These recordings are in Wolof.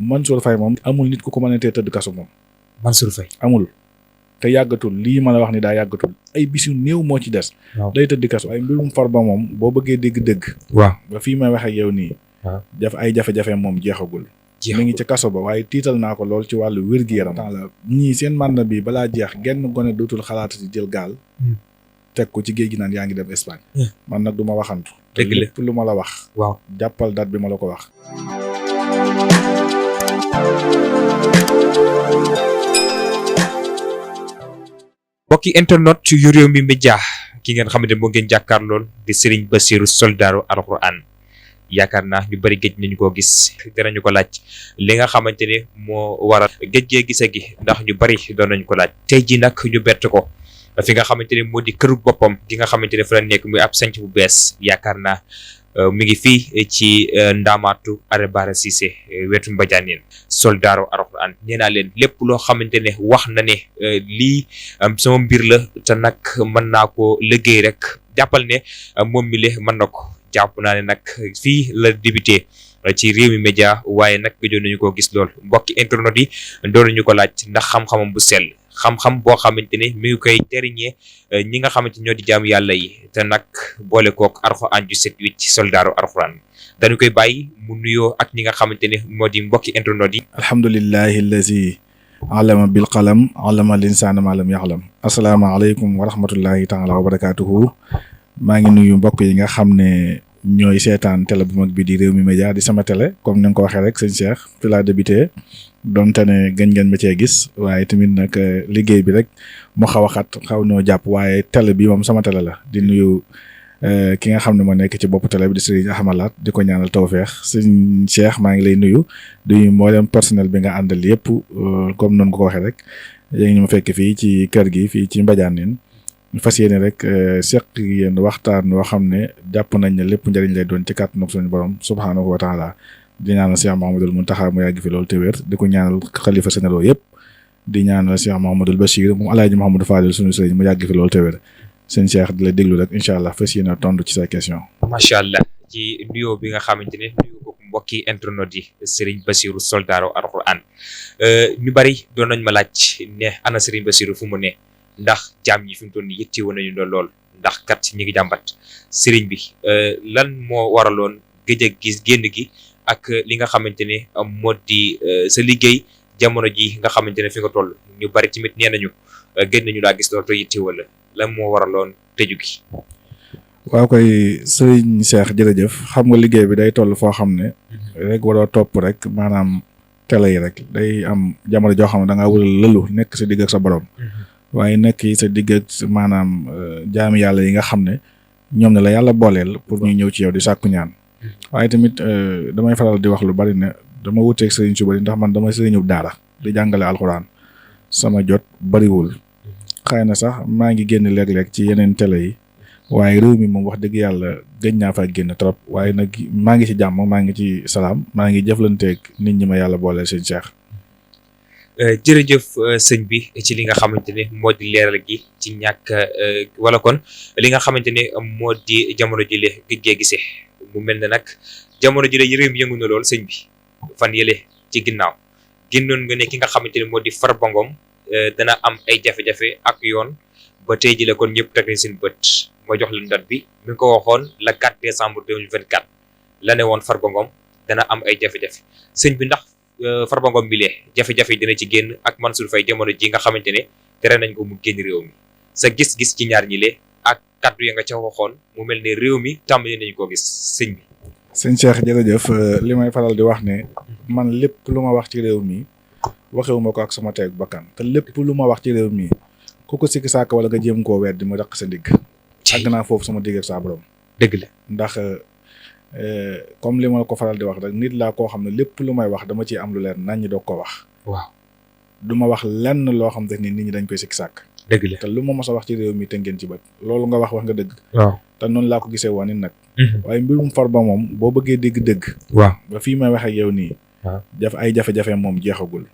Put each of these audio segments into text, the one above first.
Mansour Faye moom amul nit ku ko mën a tee tëdd kaso moom. Mansour Faye amul. te yàggatul lii ma la wax ni daa yàggatul ay bis yu néew moo ci des. day tëdd kaso ay mbirum Farba moom boo bëggee dégg dëgg. waaw ba fii may wax ak yow nii. ay jafe-jafe moom jeexagul. mi ngi ci kaso ba waaye tiital naa ko lool ci wàllu wér-gu-yaram. ñii seen mànda bi balaa jeex genn gone dootul xalaat ci jël gaal. teg ko ci géej gi naan yaa ngi dem Espagne. man nag du ma waxantu. dëgg la lépp lu ma la wax. waaw jàppal date bi ma la ko wax. mbokki internet yu Rewmi Média ki ngeen xamante moo ngeen jàkkaarlool di Serigne Bassirou soldaaru alxuraan yaakaar naa ñu bari géej nañu koo gis danañu ko laaj li nga xamante ne moo waral géej gise gi ndax ñu bari doon nañu ko laaj tey ji nag ñu bett ko fi nga xamante ne moo di këru boppam gi nga xamante ne fa la nekk muy ab sanc bu bees yaakaar naa mi ngi fii ci Ndamatou Are Bara Cissé wetu Mbadianeen soldaaru alxuraan nee naa leen lépp loo xamante ne wax na ne lii sama mbir la te nag mën naa ko liggéey rek jàppal ne moom mi le mën na ko jàpp naa ne nag fii la débuté ci Rewmi Média waaye nag gëjoon nañu koo gis lool mbokki internet yi doon nañu ko laaj ndax xam-xamam bu sell xam-xam boo xamante ne mi ngi koy jëriñee ñi nga xamante ñoo di jaamu yàlla yi te nag boole kook alxuraan ju set wicc ci soldaaru alxuraan dañu koy bàyyi mu nuyoo ak ñi nga xamante ne moo di mbokki internet yi. alhamdulillahi allazi alama bil qalam alama linsaana ma lam yaxlam. asalaamaaleykum wa rahmatullahi taala wa barakaatuhu. maa ngi nuyu mbokk yi nga xam ne ñooy seetaan télé bu mag bi di Rewmi Média di sama télé comme ni nga ko waxee rek sëñ Cheikh fi laa débuté donte ne gën ngeen ma cee gis waaye tamit nag liggéey bi rek mu xaw a xat xaw noo jàpp waaye télé bi moom sama télé la di nuyu ki nga xam ne moo nekk ci bopp télé bi di Serigne Ahmalat di ko ñaanal tawfeex sëñ Cheikh maa ngi lay nuyu di nuyu mboolem personnel bi nga àndal yëpp comme noonu ko waxee rek yéen ñu ma fekk fii ci kër gi fii ci Mbadianeen ñu fas yéene rek seq yéen waxtaan woo xam ne jàpp nañ ne lépp njëriñ lay doon ci kàttanu suñu borom subhaanahu wa taala di ñaanal Cheikh Mouhamadoul Mountakha mu yàgg fi loolu te wér di ko ñaanal xalifa généraux yëpp di ñaanal Cheikh Mouhamadoul Bachir moom Alaaji Mouhamadou Fadil suñu sëriñ mu yàgg fi loolu te wér seen Cheikh di la déglu rek incha allah fas yéene tontu ci sa question. macha allah ci nuyoo bi nga xamante ne nuyu ko mbokki internet yi Serigne Bassirou soldaaru alxuraan ñu bari doon nañ ma laaj ne ana Serigne Bassirou fu mu ne. ndax jaam ñi fi mu toll nii yitte woon nañu lool ndax kat ñi ngi jàmbat sëriñ bi lan moo waraloon géej ak gis génn gi ak li nga xamante ne moo di sa liggéey jamono ji nga xamante ne fi nga toll ñu bari tamit nee nañu gën nañu laa gis lool te yitte wala lan moo waraloon tëju gi. waaw koy sëriñ Cheikh jërëjëf xam nga liggéey bi day toll foo xam ne rek waroo topp rek maanaam télé yi rek day am jamono joo xam ne da ngaa war a lëlu nekk sa digg ak sa borom. waaye nekk yi sa digg ak maanaam jaami yàlla yi nga xam ne ñoom ne la yàlla booleel pour ñu ñëw ci yow di sàkku ñaan waaye tamit damay faral di wax lu bari ne dama wuteeg sëriñ su bari ndax man dama sëriñu daara di jàngale alxuraan sama jot bariwul xëy na sax maa ngi génn léeg-léeg ci yeneen télé yi waaye réew mi moom wax dëgg yàlla gëj naa fa génn trop waaye nag maa ngi ci jàmm maa ngi ci salaam maa ngi jëflanteeg nit ñi ma yàlla booleel sëñ Cheikh. jërëjëf sëñ bi ci li nga xamante ne moo di leeral gi ci ñàkk wala kon li nga xamante ne moo di jamono jile géej gise mu mel ne nag jamono jile réew mi yëngu na lool sëñ bi fan yële ci ginnaaw génnoon nga ne ki nga xamante ne moo di Farba Ngom dana am ay jafe-jafe ak yoon ba tey jile kon ñëpp teg nañ seen bët ma jox leen date bi mi ngi ko waxoon le 4 décembre 2024 la ne woon Farba Ngom dana am ay jafe-jafe sëñ bi ndax Farba Ngom bi lee jafe-jafe dina ci génn ak Mansour Faye jamono ji nga xamante ne tere nañ ko mu génn réew mi sa gis-gis ci ñaar ñi lee ak kaddu yi nga ca waxoon mu mel ne réew mi tàmbali nañu ko gis sëñ bi. sëñ Cheikh jërëjëf li may faral di wax ne man lépp lu ma wax ci réew mi waxewuma ko ak sama teeg bakkan te lépp lu ma wax ci réew mi ku ko sikki sàkk wala nga jéem koo weddi mu raq sa ndigg. àgg naa foofu sama digg ak saa borom. dëgg la ndax. comme li ma ko faral di wax rek nit laa koo xam ne lépp lu may wax dama ciy am lu leer nañ ñi doog ko wax. waaw du ma wax lenn loo xam te ni nit ñi dañ koy sikki sàkk. dëgg la te lu ma mos a wax ci réew mi te ngeen ci bët loolu nga wax nga dëgg. waaw te noonu laa ko gisee woon ni nag. waaye mbirum Farba moom boo bëggee dégg dëgg. waaw ba fii may wax ak yow nii. waaw ay jafe-jafe moom jeexagul.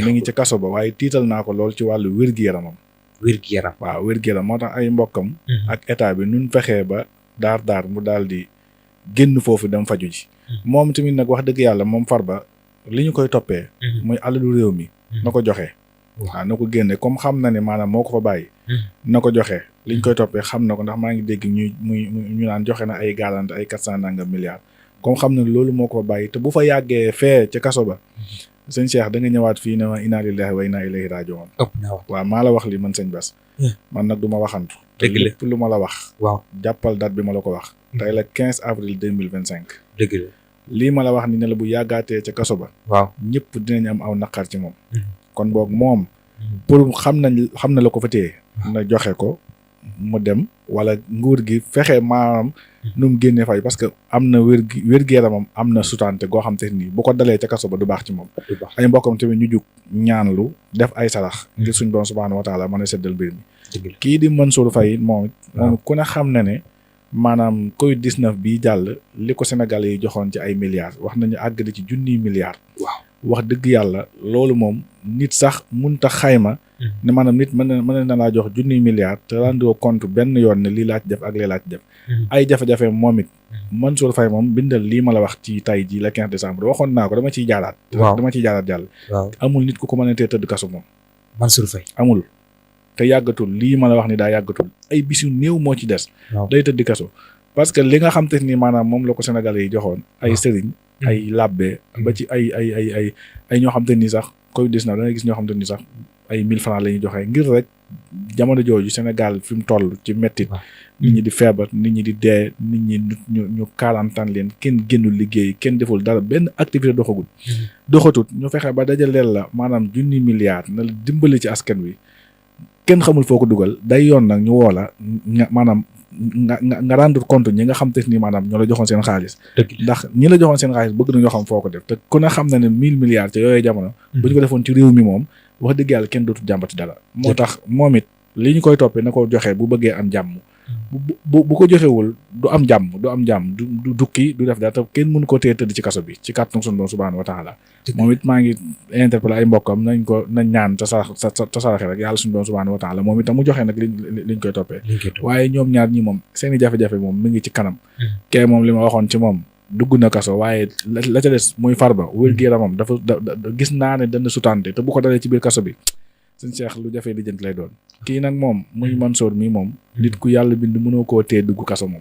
mi ngi ci kaso ba waaye tiital naa ko lool ci wàllu wér-gu-yaramam. wér-gu-yaram waaw wér-gu-yaram moo tax ay mbokkam. ak état bi nun fexee ba daar mu daal di génn foofu dem faju ji moom tamit nag wax dëgg yàlla moom Farba li ñu koy toppee muy alalu réew mi na ko joxe waaw na ko génne comme xam na ne maanaam moo ko fa bàyyi na ko joxe liñ koy toppee xam na ko ndax maa ngi dégg ñu naan joxe na ay garanti ay 400 nangam milliards comme xam na loolu moo ko fa bàyyi te bu fa yàggee fee ca kaso ba sëñ Cheikh da nga ñëwaat fii ne ma inna lillahi wa inna ilayhi raji'un waaw maa la wax li man sëñ Bass man nag du ma waxantu dëgg la lépp lu ma la wax waaw jàppal date bi ma la ko wax tey la 15 avril 2025 dëgg la lii ma la wax ni ne la bu yàggaatee ca kaso ba waaw ñëpp dinañ am aw naqar ci moom kon boog moom pour xam na la ko fa téye na joxe ko mu dem wala nguur gi fexe maanaam nu mu génnee fay parce que am na wér-gu-yaramam am na sutante goo xam te nii bu ko dalee ca kaso ba du baax ci moom ay mbokkam tamit ñu jug ñaanlu def ay sarax ngir suñ borom subhaanahu wa taala mën a seddal mbir mi kii di Mansour Faye moom ku ne xam na ne maanaam Covid 19 bii jàll li ko Sénégalais yi joxoon ci ay milliards wax nañu àgg ci junniy milliards wax dëgg yàlla loolu moom nit sax munta xayma ne maanaam nit mën na laa jox junniy milliards te rendoo compte benn yoon ne lii laa ci def ak lii laa ci def ay jafe-jafe moom it Mansour Faye moom bindal lii ma la wax ci tay ji la 15 décembre waxoon naa ko dama ciy jaaraat jàll amul nit ku ko mën a tee tëdd kaso moom Mansour Faye amul te yàggatul lii ma la wax ni daa yàggatul ay bis yu néew moo ci des day tëdd kaso parce que li nga xam te ni maanaam moom la ko Sénégalais yi joxoon ay sëriñ ay labbe ba ci ay ñoo xam te ni sax Covid 19 da ngay gis ñoo xam te ni sax ay 1000 francs la ñuy joxe ngir rek jamono jooju Sénégal fi mu toll ci mettit nit ñi di feebar nit ñi di dee nit ñi ñu quarantaine leen kenn génnul liggéey kenn deful dara benn activité doxatut ñu fexe ba dajaleel la maanaam junni milliards na la dimbali ci askan wi kenn xamul foo ko dugal day yoon nag ñu woo la maanaam nga rendre compte ñi nga xam te ni maanaam ñoo la joxoon seen xaalis ndax ñi la joxoon seen xaalis bëgg nañoo xam foo ko def te ku ne xam na ne 1000 milliards ca yooyu jamono bu ñu ko defoon ci réew mi moom wax dëgg yàlla kenn dootu jàmbati dara moo tax moom it li ñu koy toppee na ko joxe bu bëggee am jàmm bu ko joxewul du am jàmm du dukki du def dara te kenn mënu ko tee tëdd ci kaso bi ci kàttanu sunu Boroom subhaanahu wa taala moom it maa ngi interpellé ay mbokkam nañ ñaan te saraxe rek yàlla sunu Boroom subhaanahu wa taala moom itam mu joxe nag liñ koy toppee waaye ñoom ñaar ñi moom seeni jafe-jafe moom mi ngi ci kanam kee moom li ma waxoon ci moom dugg na kaso waaye la ca des muy Farba wér-gu-yaramam dafa gis naa ne dana sutante te bu ko dalee ci biir kaso bi sëñ Cheikh lu jafee di jënt lay doon kii nag moom muy Mansour mi moom nit ku yàlla bind mënoo koo tee dugg kaso moom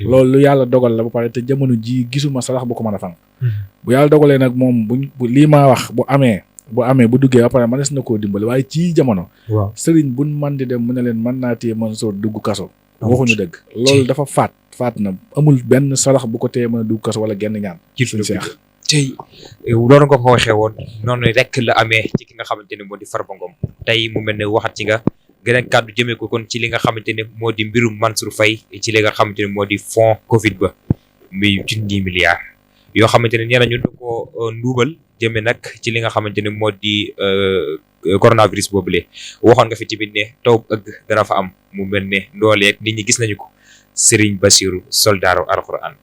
loolu lu yàlla dogal la ba pare te jamono ji gisuma sarax bu ko mën a fang bu yàlla dogalee nag moom bu lii maa wax bu amee bu duggee ba pare mënees na koo dimbali waaye ci jamono sëriñ buñ man di dem mu ne leen mën naa téye Mansour dugg kaso waxuñu dëgg loolu dafa faat na amul benn sarax bu ko téye mën a dugg kaso wala genn ñaan sëñ Cheikh tey loolu nga ko waxee woon noonu rek la amee ci ki nga xamante ne moo di Farba Ngom tey mu mel ne waxat ci nga gën a kàddu jëmee ko kon ci li nga xamante ne moo di mbirum Mansour Faye ci li nga xamante ne moo di fond Covid ba muy junni milliards yoo xamante ne nee nañu da ko nduubal jëmee nag ci li nga xamante ne moo di coronavirus boobule waxoon nga fi tamit ne taw ëgg dana fa am mu mel ne ndooleeg nit ñi gis nañu ko Serigne Bassirou soldaaru Alxuraan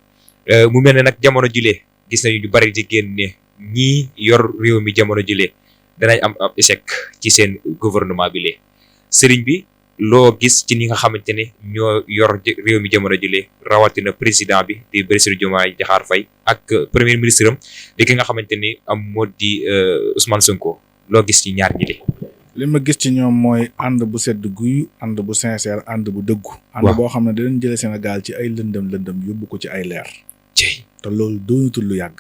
mu mel ne nag jamono jilee gis nañu ñu bari di génne ñii yor réew mi jamono jëlee danañ am ab échec ci seen gouvernement bi lee sëriñ bi loo gis ci ñi nga xamante ne ñoo yor réew mi jamono jëlee rawatina président bi di Bassirou Diomaye Diakhar Faye ak premier ministre am di ki nga xamante ni am moo di Ousmane Sonko loo gis ci ñaar ñi lee li ma gis ci ñoom mooy ànd bu sedd guy ànd bu sincère ànd bu dëggu ànd boo xam ne danañ jëlee Sénégal ci ay lëndëm yóbbu ko ci ay leer te loolu doonatul lu yàgg.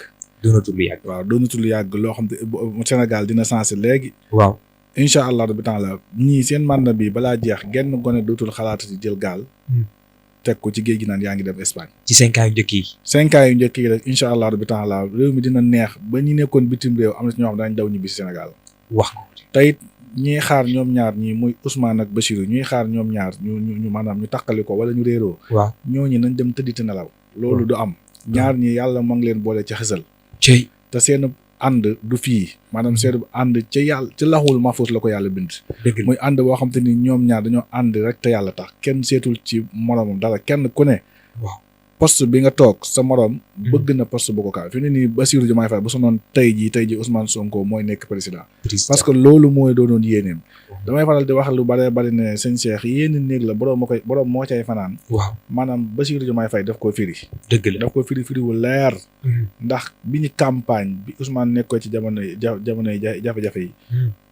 waaw doonatul lu yàgg loo xam ne Sénégal dina sensé léegi. waaw incha allah rabbi taala ñii seen mandat bi balaa jeex genn gone dootul xalaatati jël gaal. teg ko ci géej gi naan yaa ngi dem Espagne. ci 5 ans yu njëkk yi. 5 ans yu njëkk yi rek incha allah rabbi taala réew mi dina neex ba ñi nekkoon bitim réew am na ci ñoo xam dañ daw ñibbi si Sénégal. wax ko tey ñiy xaar ñoom ñaar ñii muy Ousmane ak Bassirou ñuy xaar ñoom ñaar ñu maanaam ñu takkali ko wala ñu réeroo. waaw ñooñu nañ dem tëdditi nelaw. loolu du am. ñaar ñi yàlla moo ngi leen boole ci xësal te seen ànd du fii maanaam seen ànd ca yàlla ci laxul mahfuus la ko yàlla bind muy ànd boo xam te ni ñoom ñaar dañoo ànd rek te yàlla tax kenn seetul ci moromam dara kenn ku ne poste bi nga toog sa morom bëgg na poste bu ko kaw fi ne nii Bassirou Diomaye Faye bu sonoon tey jii Ousmane Sonko mooy nekk président parce que loolu mooy doonoon yéeneem damay faral di wax lu bari ne sëñ Cheikh yéeni néeg la borom moo cay fanaan waaw maanaam Bassirou Diomaye Faye daf ko firi dëgg la daf ko firi wu leer ndax bi ñu campagne bi Ousmane nekkoo ci jamonoy jafe-jafe yi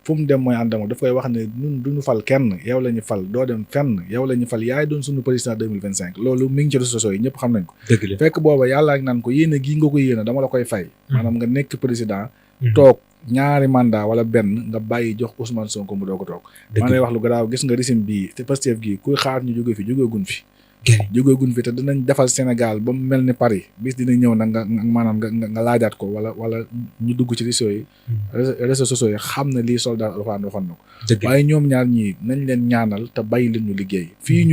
fu mu dem mooy àndama daf koy wax ne ñun duñu fal kenn yow la ñu fal doo dem fenn yow la ñu fal yaay doon suñu président 2025 loolu mi ngi ci réseaux sociaux yi ñëpp xam nañ ko fekk booba yàlla ak naan ko yéene gii nga ko yéene dama la koy fay maanaam nga nekk président toog ñaari mandat wala benn nga bàyyi jox Ousmane Sonko mu doo ko toog maa lay wax lu garaaw gis nga régime bii te Pastef gii kuy xaar ñu jóge fi jógeegun fi te dinañ defal Sénégal ba mu mel ni Paris bis dina ñëw nag nga maanaam nga laajaat ko wala ñu dugg ci réseaux sociaux yi xam ne lii soldat Alxuraan waxoon na ko waaye ñoom ñaar ñii nañ leen ñaanal te bàyyi leen ñu liggéey fii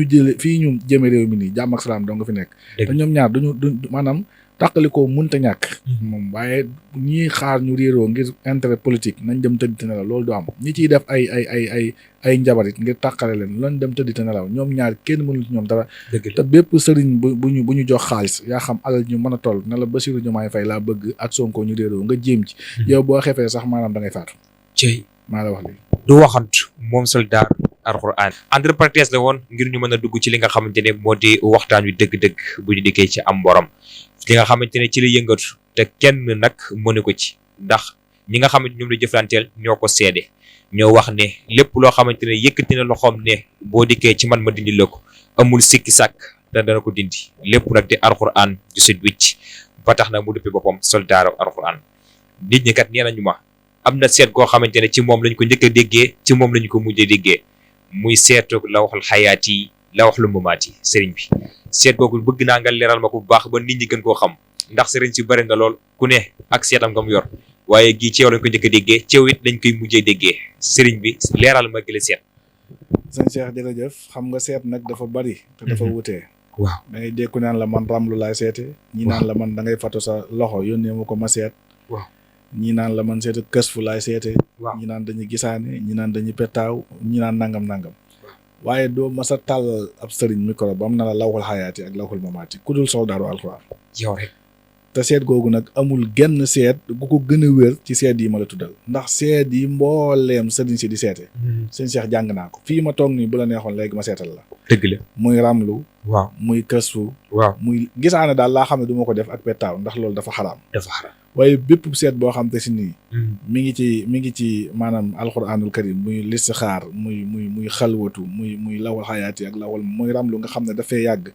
ñu jëme réew mi nii jàmm ak salaam doo nga fi nekk te ñoom ñaar duñu maanaam tàqalikoo mënta ñàkk moom waaye ñii xaar ñu réeroo ngir intérêt politique nañ dem tëdd te nelaw loolu du am ñi ciy def ay njabarit ngir tàqale leen loolu dem tëdd te nelaw ñoom ñaar kenn mënul ci ñoom dara te bépp sëriñ bu ñu jox xaalis yaa xam alal ñu mën a toll ne la Bassirou Diomaye Faye laa bëgg ak Sonko ñu réeroo nga jéem ci yow boo xefee sax maanaam da ngay faatu cey maa la wax li du waxantu moom soldat Alxuraan entre parenthèse la woon ngir ñu mën a dugg ci li nga xamante ne moo di waxtaan wi dëgg-dëgg bu ñu dikkee ci am borom li nga xamante ne ci la yëngatu te kenn nag mënu ko ci ndax ñi nga xamante ñoom la jëflanteel ñoo ko seede ñoo wax ne lépp loo xamante ne yëkkati na loxoom ne boo dikkee ci man ma dindi la ko amul sikki sàkk te dana ko dindi lépp nag di Alxuraan ju set wicc ba tax na mu dëppee boppam soldaaru Alxuraan nit ñi kat nee nañu ma am na seet koo xamante ne ci moom lañ ko njëkk a déggee ci moom lañu ko mujjee déggee muy seetu la waxal xayaat yi la wax lu mbumaat yi sëriñ bi seet googu bëgg naa nga leeral ma ko bu baax ba nit ñi gën koo xam ndax sëriñ si bëri na lool ku ne ak seetam nga mu yor waaye gii ci yow lañ ko njëkk a déggee ci yow it lañ koy mujjee déggee sëriñ bi leeral ma gële seet. sëñ Cheikh jërëjëf xam nga seet nag dafa bari te dafa wutee waaw da ngay dékku naan la man ramlu laay seete ñi naan la man da ngay fatu sa loxo yónnee ma ko ma seet waaw ñi naan la man seete kës fu laay seete waaw ñi naan dañuy gisaane ñi naan dañuy pettaaw ñi naan nangam waaye doo ma sa tàll ab sëriñ micro ba am na la lawxul xayaati ak lawxul mamaati ku dul soldaaru Alxuraan yow rek te seet googu nag amul genn seet gu ko gën a wér ci seet yi ma la tuddal ndax seet yi mbooleem sëriñ si di seete sëñ Cheikh jàng naa ko fii ma toog nii bu la neexoon léegi ma seetal la dëgg la muy ramlu waaw muy këstu waaw muy gisaane daal laa xam ne du ma ko def ak pettaaw ndax loolu dafa xaraam waaye bépp seet boo xam te si nii mi ngi ci maanaam alxuraanul karim muy listixaar muy xalwatu muy lawal xayaati ak lawal muy ramlu nga xam ne dafay yàgg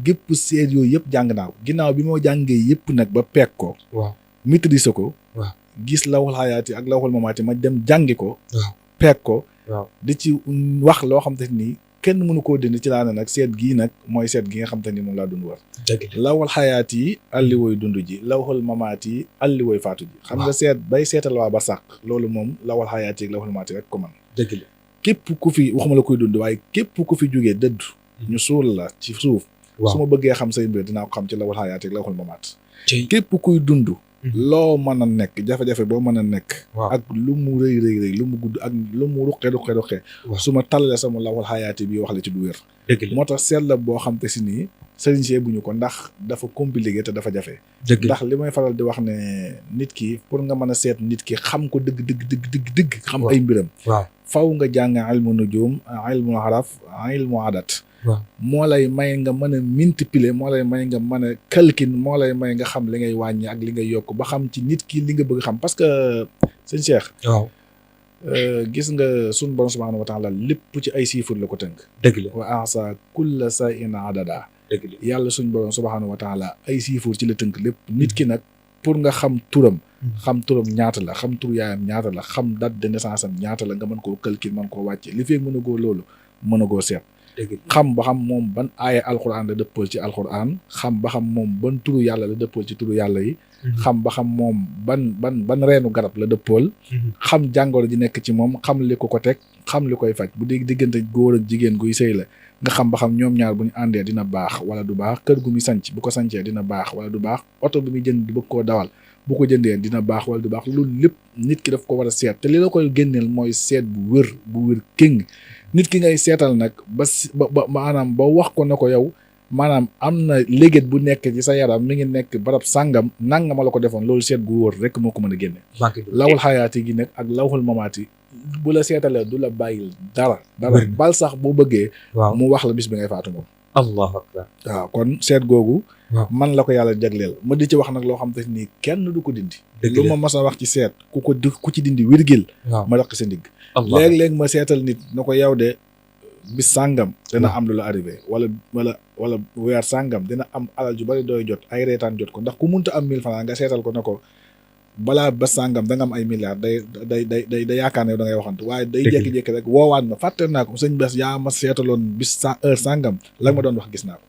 gépp seet yooyu yëpp jàng naa ko ginnaaw bi moo jàngee yëpp nag ba peeg ko waaw maîtriser ko waaw gis lawal xayaati ak lawal mamaati ma dem jàngi ko waaw peeg ko waaw di ci wax loo xam te nii kenn mënu koo dindi ci laa ne nag seet gii nag mooy seet gi nga xam te ni moom laa dund war lawal xayaat yi alli woy dund ji lawal mamaat yi alli woy faatu ji xam nga seet bay seetal waa ba sàq loolu moom lawal xayaat yi ak lawal mamaat yi rek ko man dëgg la képp ku fi waxuma la koy dund waaye képp ku fi jógee dëdd ñu suul la ci suuf su ma bëggee xam say mbir dinaa ko xam ci lawal xayaat yi ak lawal mamaat képp kuy dund loo mën a nekk jafe-jafe boo mën a nekk ak lu mu rëy lu mu gudd ak lu mu ruqe su ma tallalee sama lawal xayaati bi wax la ci du wér moo tax seet la boo xam te si nii sëriñ see buñu ko ndax dafa compliqué te dafa jafe ndax li may faral di wax ne nit ki pour nga mën a seet nit ki xam ko dëgg xam ay mbiram faw nga jàng ilmu nujum ilmu araf ilmu adat moo lay may nga mën a multiplier moo lay may nga mën a calcul moo lay may nga xam li ngay wàññi ak li ngay yokk ba xam ci nit ki li nga bëgg xam parce que sëñ Cheikh gis nga sun borom subhanahu wa taala lépp ci ay chiffres la ko tënk dëgg la wa ahsa kulla shay'in adada dëgg la yàlla suñ borom subhanahu wa taala ay chiffres ci la tënk lépp nit ki nag pour nga xam turam ñaata la xam tur yaayam ñaata la xam date de naissance am ñaata la nga mën koo calcul mën koo wàcce li fekk mën a goo loolu mën a goo seet xam ba xam moom ban aaya alxuraan la dëppool ci alxuraan xam ba xam moom ban turu yàlla la dëppool ci turu yàlla yi xam ba xam moom ban reenu garab la dëppool xam jàngoro ji nekk ci moom xam li ko teg xam li koy faj bu dee diggante góor ak jigéen guy sëy la nga xam ba xam ñoom ñaar bu ñu àndee dina baax wala du baax kër gu muy sanc bu ko sancee dina baax wala du baax oto bi muy jënd di bëgg koo dawal bu ko jëndee dina baax wala du baax loolu lépp nit ki daf ko war a seet te li la koy génneel mooy seet bu wér kéng nit ki ngay seetal nag ba maanaam ba wax ko ne ko yow maanaam am na léget bu nekk ci sa yaram mi ngi nekk barab sàngam nangama la ko defoon loolu seet gu wóor rek moo ko mën a génne. lawul xayaati gi nekk ak lawul mamaati bu la seetalee du la bàyyil dara. bal sax boo bëggee. mu wax la bis bi ngay faatu moom. allahu akbar. waaw kon seet googu. man la ko yàlla jagleel ma di ci wax nag loo xam te ni kenn du ko dindi. lu ma mas a wax ci seet ku ci dindi wirgil. ma raq sa ndigg. léeg-léeg ma seetal nit na ko yow de bis sàngam dina am lu la arrivé wala weer sàngam dina am alal ju bari dooy jot ay reetaan jot ko ndax ku munta am 1000 francs nga seetal ko ne ko balaa ba sàngam da nga am ay milliards day yaakaar ne da ngay waxantu waaye day jékki-jékki rek woowaat ma fàtte naa ko sëñ bés yaa ma seetaloon bis heure sàngam la ma doon wax gis naa ko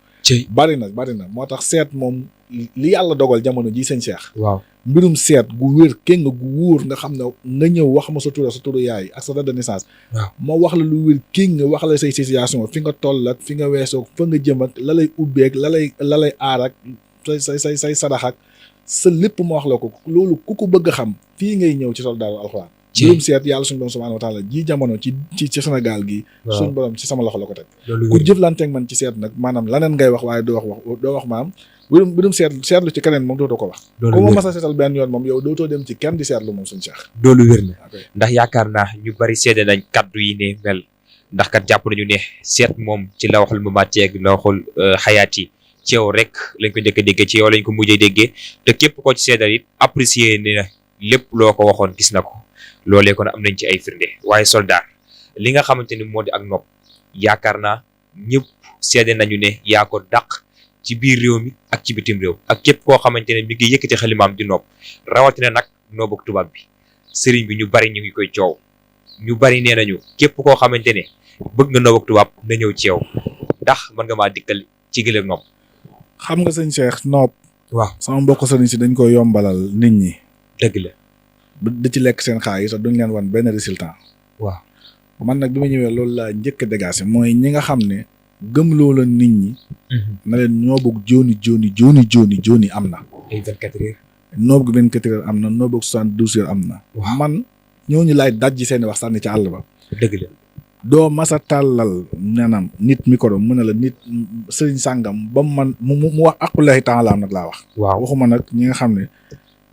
bari na moo tax seet moom li yàlla dogal jamono ji sëñ Cheikh waaw mbirum seet gu wér kéng gu wóor nga xam ne nga ñëw wax ma sa turu yaay ak sa date de naissance ma wax la lu wér kéng nga wax la say situation fi nga toll ak fi nga weesoo fa nga jëm ak la lay ubbeeg la lay aar ak say sadax ak sa lépp ma wax la ko loolu ku ko bëgg a xam fii ngay ñëw ci Soldaaru Alxuraan mbirum seet yàlla suñu borom subhaanahu wa taala ji jamono ci Sénégal gi suñu borom ci sama loxo la ko teg ku jëflanteeg man ci seet nag maanaam laneen ngay wax waaye doo wax maam mbirum seetlu ci keneen moom dootoo ko wax ku ma mas a seetal benn yoon moom yow dootoo dem ci kenn di seetlu moom suñu Cheikh loolu wér na ndax yaakaar naa ñu bari seede nañ kaddu yi ne mel ndax kat jàpp nañu ne seet moom ci la waxul mu màcceeg la waxul xayaat yi ci yow rek lañ ko njëkk a déggee ci yow lañ ko mujjee déggee te képp koo ci seedal it apprécier ne na lépp loo ko waxoon gis na ko loolee kon am nañ ci ay firnde waaye soldat li nga xamante ni moo di ak nopp yaakaar naa ñëpp seede nañu ne yaa ko dàq ci biir réew mi ak ci bitim réew ak képp koo xamante ne mi ngi yëkkati xalimaam di nopp rawatina nag noobug tubaab bi sëriñ bi ñu bari ñu ngi koy coow ñu bari nee nañu képp koo xamante ne bëgg nga noobug tubaab na ñëw ci yow ndax mën nga maa dikkal ci gëléeg nopp xam nga sëñ Cheikh nopp waaw sama mbokk sëriñ si dañ koy yombalal nit ñi dëgg la di ci lekk seen xaalis sax duñ leen wan benn résultat waaw man nag bi ma ñëwee loolu laa njëkk a dégagé mooy ñi nga xam ne gëm loola nit ñi na leen ñoo bëgg jooni am na ay 24 heures noo bëgg 24 heures am na noo bëgg 72 heures am na man ñooñu laay dajji seeni wax sànni ci àll ba dëgg la doo masa tàllal nenam nit micro mu ne la nit sëriñ sàngam ba mu wax aqulahi taalaam nag laa wax waxuma nag ñi nga xam ne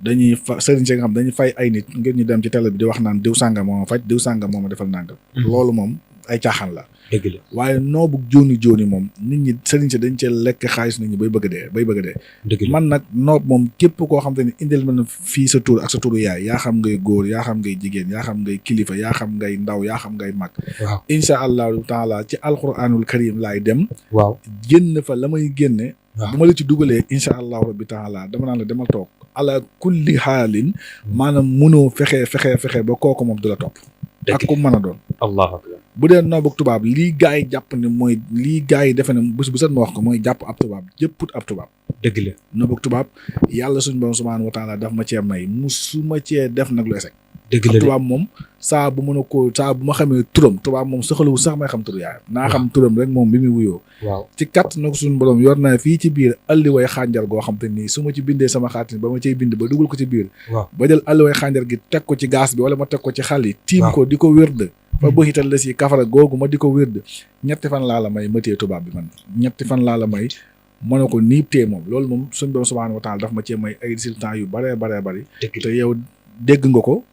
dañuy sëriñ si nga xam dañuy fay ay nit ngir ñu dem ci télé bi di wax naan diw sàngam moo ma faj diw sàngam moo ma defal nàngam loolu moom ay caaxaan la dëgg la waaye noobu jooni moom nit ñi sëriñ si dañ cee lekk xaalis nit ñi bay bëgg a dee man nag noob moom képp koo xam te ne indil ma na fii sa tur ak sa turu yaay yaa xam ngay góor yaa xam ngay jigéen yaa xam ngay kilifa yaa xam ngay ndaw yaa xam ngay mag insha allahu taala ci alquranul karim laay dem génn fa la may génne bu ma la ci dugalee insha allahu rabbi taala dama naan la demal toog ala kulli xaalin maanaam mënoo fexe ba kooku moom du la topp ak ku mën a doon allahu akbar bu dee noobug tubaab lii gaa yi jàpp ne mooy lii gaa yi defe ne bés bu set ma wax ko mooy jàpp ab tubaab jëpput ab tubaab dëgg la noobug tubaab yàlla suñu borom subhaanahu wa taala daf ma cee may musuma cee def nag lu esek dëgg la ab tubaab moom saa bu ma xamee turam tubaab moom soxlawu sax may xam turu yaayam naa xam turam rek moom bi muy wuyoo ci kat na ko suñu borom yor naa fii ci biir alliway xànjar goo xam te nii su ma ci bindee sama xaatin ba ma cey bind ba dugal ko ci biir ba jël alliway xànjar gi teg ko ci gaas bi wala ma teg ko ci xal yi tiim ko di ko wérd fa bëxital la si kafara googu ma di ko wérd ñetti fan laa la may ma téye tubaab bi man ñetti fan laa la may mën na ko niib tee moom loolu moom suñu borom subhaanahu wa taala daf ma cee may ay résultats yu baree bari te yow dégg nga ko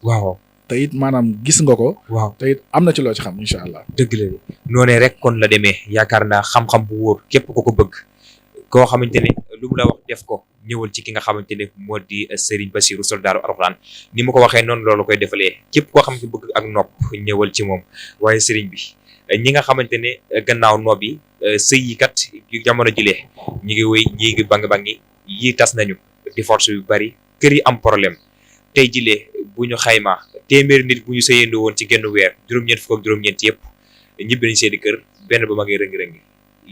te it maanaam gis nga ko te it am na ci loo ci xam incha allah dëgg la noonee rek kon la demee yaakaar naa xam-xam bu wóor képp ko bëgg koo xamante ne lu mu la wax def ko ñëwal ci ki nga xamante ne moo di Serigne Bassirou Soldaaru Alxuraan ni ma ko waxee noonu loolu koy defalee képp koo xam ne bëgg ak nopp ñëwal ci moom waaye Serigne bi ñi nga xamante ne gannaaw nopp yi sëy yi kat jamono jilee ñi ngi wéy ñi ngi bangi yi tas nañu di force yu bari kër yi am problème tey jilee bu ñu xaymaa téeméeri nit bu ñu sëyandoo woon ci genn weer juróom-ñeent fukk ak juróom-ñeent yëpp ñibbi nañ seeni kër benn ba ma ngi rëngi-rëngi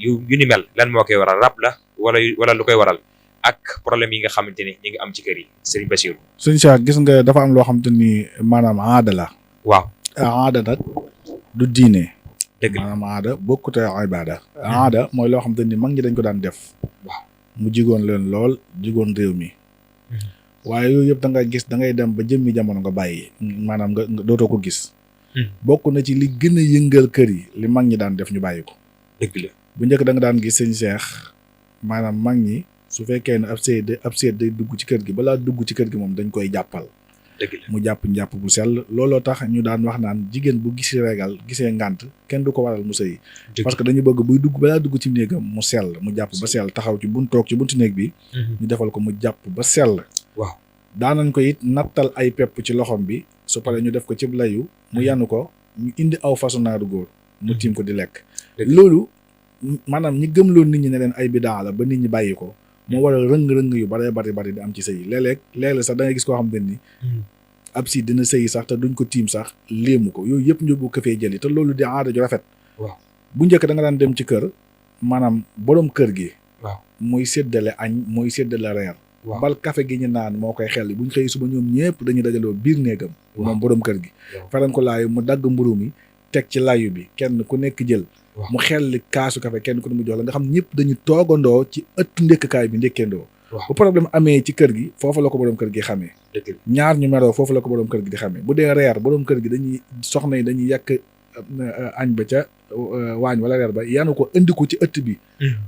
yu ni mel lan moo koy waral rab la wala lu koy waral ak problème yi nga xamante ne ñi ngi am ci kër yi Serigne Bassirou sëñ Cheikh gis nga dafa am loo xamante ni maanaam aada la aada nag du diine dëgg maanaam aada bokkute ibada aada mooy loo xamante ni mag ñi dañ ko daan def mu jigoon leen lool jigoon réew mi waaye yooyu yëpp da nga gis da ngay dem ba jëmmi jamono nga bàyyi maanaam nga dootoo ko gis bokk na ci li gën a yëngal kër yi li mag ñi daan def ñu bàyyi ko dëgg la bu njëkk da nga daan gis sëñ Cheikh maanaam mag ñi su fekkee ne ab seet day dugg ci kër gi balaa dugg ci kër gi moom dañ koy jàppal mu jàpp njàpp bu sell looloo tax ñu daan wax naan jigéen bu gisee régal gisee ngànt kenn du ko waral mu sëyi parce que dañu bëgg buy dugg balaa dugg ci néegam mu sell mu jàpp ba sell taxaw ci toog ci buntu néeg bi ñu defal ko mu jàpp ba sell waaw daanañ ko it nattal ay pepp ci loxom bi su paree ñu def ko ci layu mu yanu ko ñu indi aw fasu naaru góor mu tiim ko di lekk loolu maanaam ñi gëmloo nit ñi ne leen ay bidaa la ba nit ñi bàyyi ko moo waral rëng-rëng yu bari di am ci sëy léeg-léeg sax da ngay gis koo xam ne ni ab si dina sëyi sax te duñ ko tiim sax léemu ko yooyu yëpp ñu bu ko fee jëli te loolu di aada ju rafet waaw bu njëkk da nga daan dem ci kër maanaam borom kër gi waaw mooy séddale añ mooy séddale reer bal café gi ñu naan moo koy xel buñ xëy suba ñoom ñëpp dañuy dajaloo biir néegam moom borom kër gi faran ko laayu mu dagg mburu mi teg ci layu bi kenn ku nekk jël mu xelli kaasu café kenn ku ne mu jox la nga xam ñëpp dañu toogandoo ci ëttu ndékkkaay bi ndékkendoo bu problème amee ci kër gi foofu la ko borom kër gi xamee ñaar ñu meroo foofu la ko borom kër gi di xamee bu dee reer borom kër gi dañuy soxna yi dañuy yàq añ ba ca waañ wala reer ba yanu ko indi ko ci ëtt bi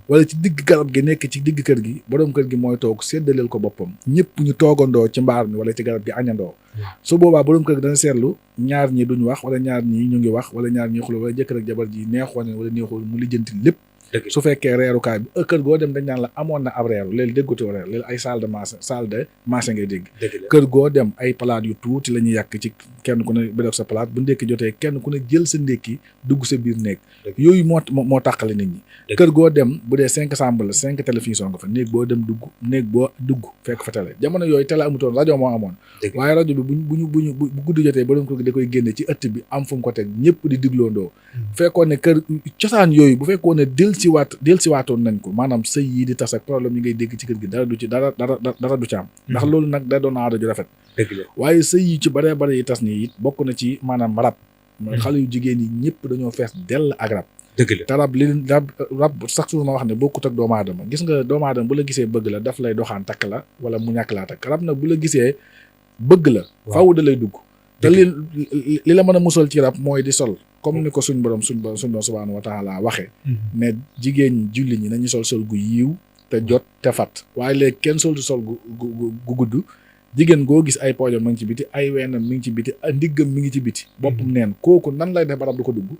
wala ci digg garab gi nekk ci digg kër gi borom kër gi mooy toog séddaleel ko boppam ñëpp ñu toogandoo ci mbaar mi wala ci garab gi añandoo su boobaa borom kër gi dana seetlu ñaar ñi duñ wax wala ñaar ñi ñu ngi wax wala ñaar ñi xuloo wala jëkkër ak jabar ji neexoon wala neexul mu lijjanti lépp su fekkee reerukaay bi kër goo dem dañ naan la amoon na ab reeru léegi déggutoo reer léegi ay salle de marché ngay dégg kër goo dem ay palaat yu tuuti la ñuy yàq ci kenn ku ne ba def sa palaat bu ndékki jotee kenn ku ne jël sa ndékki dugg sa biir néeg yooyu moo tàqale nit ñi kër goo dem bu dee 5 chambre la 5 télévision nga fa néeg boo dem néeg boo dugg fekk fa télé jamono yooyu télé amutoon rajo moo amoon waaye rajo bi bu guddi jotee borom kër gi da koy génne ci ëtt bi am fu mu ko teg ñëpp di digloondoo fekkoon ne kër cosaan yooyu bu fekkoon ne del si waatoon nañ ko maanaam sëy yi di tas ak problème yi ngay dégg ci kër gi dara du ci dara du ci am ndax loolu nag da doon aada ju rafet waaye sëy yi ci bare yi tas nii it bokk na ci maanaam rab xale yu jigéen yi ñëpp dañoo fees dell ak rab te rab sax su ma wax ne bokkut ak doomu aadama gis nga doomu aadama bu la gisee bëgg la daf lay doxaan takk la wala mu ñàkk laa takk rab nag bu la gisee bëgg la faaw da lay dugg te li la mën a musal ci rab mooy di sol comme ni ko suñ borom subhaanahu wa taala waxee ne jigéen julli ñi nañu sol gu yiiw te jot te fat waaye léegi kenn sol gu gudd jigéen goo gis ay poojam mi ngi ci biti ay weenam mi ngi ci biti ndiggam mi ngi ci biti boppam neen kooku nan lay def ba rab du ko dugg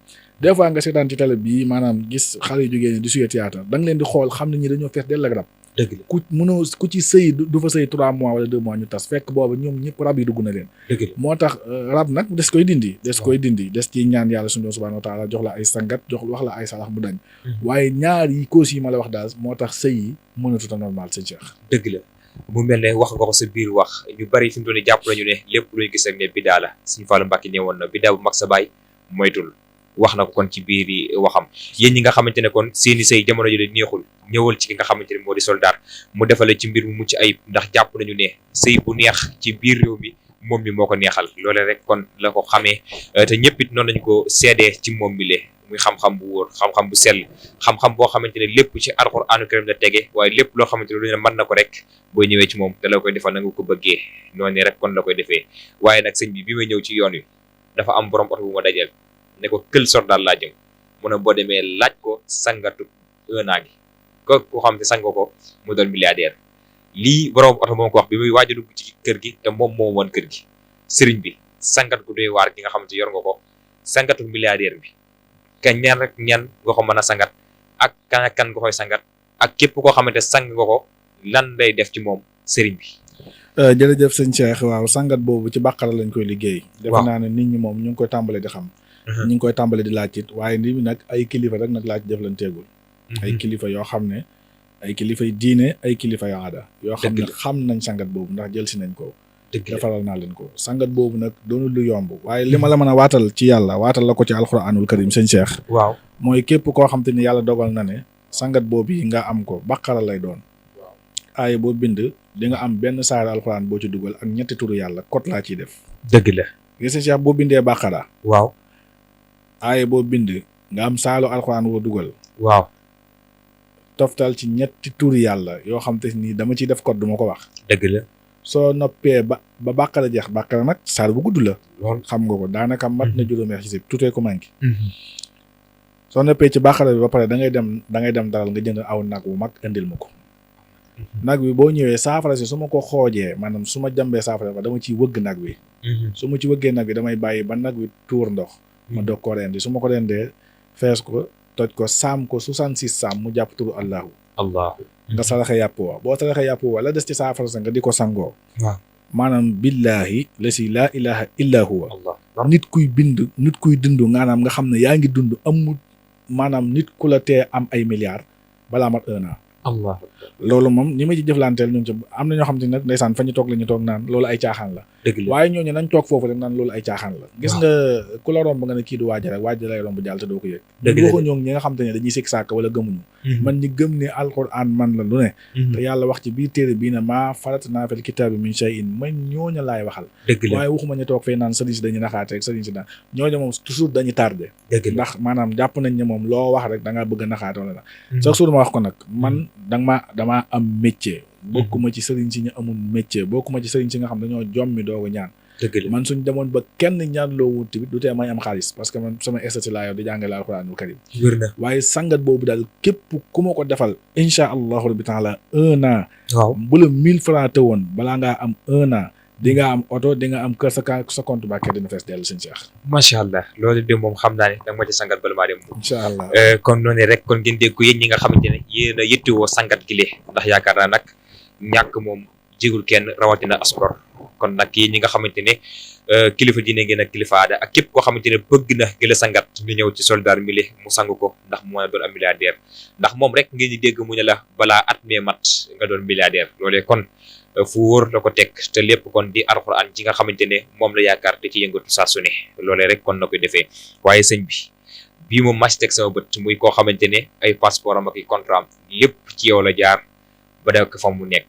des fois nga seetaan ci télé bii maanaam gis xale yu jigéen ñi di suyee théâtre da nga leen di xool xam ne ñi dañoo fees dell ak rab ku ci sëy du fa sëy 3 mois wala 2 mois ñu tas fekk booba ñoom ñëpp rab yi dugg na leen moo tax rab nag des koy dindi des ci ñaan yàlla suñu subhaanahu wa taala jox la ay sangat wax la ay salax mu dañ waaye ñaar yi cause yi ma la wax daal moo tax sëy yi mënatut a normal sëñ Cheikh dëgg la mu mel ne wax nga ko sa biir wax ñu bari fi mu toll nii jàpp nañu ne lépp luñu gis rek ne bidaa la Sëñ Fallu Mbàkke ne woon na bidaa bu mag sa baay moytul wax na ko kon ci biir yi waxam yéen ñi nga xamante ne kon seeni sëy jamono ji de neexul ñëwal ci ki nga xamante ne moo di soldaar mu defale ci mbir mu mucc ayib ndax jàpp nañu ne sëy bu neex ci biir réew mi moom mi moo ko neexal loole rek kon la ko xamee te ñëpp it noonu lañu ko seedee ci moom mi le muy xam-xam bu wóor xam-xam bu sell xam-xam boo xamante ne lépp ci alxuraanu karim la tege waaye lépp loo xamante ne lu ne mën na ko rek boo ñëwee ci moom te la koy defal na nga ko bëggee noonu rek kon la koy defee waaye nag sëñ bi may ñëw ci yoon wi dafa am borom oto bu ma dajeel ne ko kël soldaar laa jëm mu ne boo demee laaj ko sangatu 1 an gi ko xam ne sang ko mu doon milliardaire lii borom oto moom ko wax bi muy waaj a dugg ci kër gi te moom moo woon kër gi sëriñ bi sangat gu doy waar gi nga xamante yor nga ko sangatu milliardaire bi kan ñan rek ñan nga ko mën a sangat ak kan nga koy sangat ak képp koo xamante sang nga ko lan lay def ci moom sëriñ bi. jërëjëf sëñ Cheikh waaw sangat boobu ci bàqara lañ koy liggéey. defe naa ne nit ñi moom ñu ngi koy tàmbale di xam. ñu ngi koy tàmbale di laaj it waaye nit ñi nag ay kilifa rek nag laaj jëflanteegul. ay kilifa yoo xam ne ay kilifay diine ay kilifay aada. yoo xam ne xam nañ sangat boobu ndax jël si nañ ko. defaral naa leen ko sangat boobu nag doonul lu yomb waaye li ma la mën a waatal ci yàlla waatal la ko ci alxuraanul karim sëñ Cheikh. waaw mooy képp koo xam te ni yàlla dogal na ne sangat boobu yi nga am ko bàqara lay doon. aaye boo bind di nga am benn saar alxuraan boo ci dugal ak ñetti turu yàlla kot laa ciy def. dëgg la. gis nga boo bindee bàqara. waaw. aaye boo bind nga am saalu alxuraan boo dugal. waaw. toftal ci ñetti turu yàlla yoo xam te ni dama ciy def kot du ma ko wax. dëgg la. soo noppee ba bàqara jeex bàqara nag saar bu gudd la. lool xam nga ko daanaka mat na juróomi xisib tuutee ko manqué. soo noppee ci bàqara bi ba pare da ngay dem daral nga jënd aw nag wu mag indil ma ko. nag bi boo ñëwee saafara si su ma ko xoojee maanaam su ma jàmbee saafara ba dama ciy wëgg nag wi. su ma ci wëggee nag bi damay bàyyi ba nag wi tuur ndox. ma doog ko rendi su ma ko rendee fees ko toj ko saam ko 66 saam mu jàpp turu allahu. nga saraxe yàpp wa boo saraxe yàpp wa la des ci saafara sa nga di ko sangoo. waaw maanaam billaahi la si laa ilaha illa huwa. nit kuy dund maanaam nga xam ne yaa ngi dund amul maanaam nit ku la tee am ay milliards balaa mat 1 an. loolu moom ñi ma ci jëflanteel ñun ci am na ñoo xam te nag ndeysaan fa ñu toog la ñu toog naan loolu ay caaxaan la. waaye ñooñu nañ toog foofu rek naan loolu ay caaxaan la. gis nga ku la romb nga ne kii du waaja rek waaja lay romb jàll te doo ko yëg. waxu ñoo ñi nga xam te ne dañuy sikk sàkk wala gëmuñu. man ñi gëm ne alquran man la lu ne. te yàlla wax ci biir téere bii ne maa faratnaa fil kitaabi min shay'in man ñooña laay waxal. waaye waxuma ñu toog fee naan sëriñ si dañuy naxaate rek sëriñ si naan ñooñu moom toujours dañuy tardé. ndax maanaam jàpp nañ ne moom loo wax rek da ngaa bëgg a naxaate wala la sax suur ma wax ko nag man damaa am métier bokkuma ci sëriñ si ñu amul métier bokkuma ci sëriñ si nga xam dañoo jommi doogu ñaan man suñ demoon ba kenn ñaan loo wut tamit du tee may am xaalis parce que man sama estati laa yow di jàngale alxuraanul karim waaye sangat boobu daal képp ku ma ko defal incha allahu rabbi taala 1 an bu la 1000 francs te woon balaa ngaa am 1 an di nga am oto di nga am kër sa compte bancaire dina fees dellu sëñ Cheikh. macha allah loolu de moom xam naa ne danga ma ci sangat bala maa dem. incha allah kon noonu rek kon ngeen dégg ko yéen ñi nga xamante ne yéen a yittewoo sangat gi lee ndax yaakaar naa nag ñàkk moom jigul kenn rawatina askor kon nag yéen ñi nga xamante ne kilifa diine ngeen ak kilifa aada ak képp koo xamante ne bëgg na gëla sangat nga ñëw ci soldaar mi li mu sang ko ndax mu mën a doon am milliardaire ndax moom rek ngeen di dégg mu ne la balaa at mee mat nga doon milliardaire loolee kon fu wóor la ko teg te lépp kon di alxuraan ci nga xamante ne moom la yaakaar te ci yëngatu saa su ne loolee rek kon na koy defee waaye sëñ bi bii moom ma ci teg sama bët muy koo xamante ne ay passeport am ak i contrat am lépp ci yow la jaar ba def fa mu nekk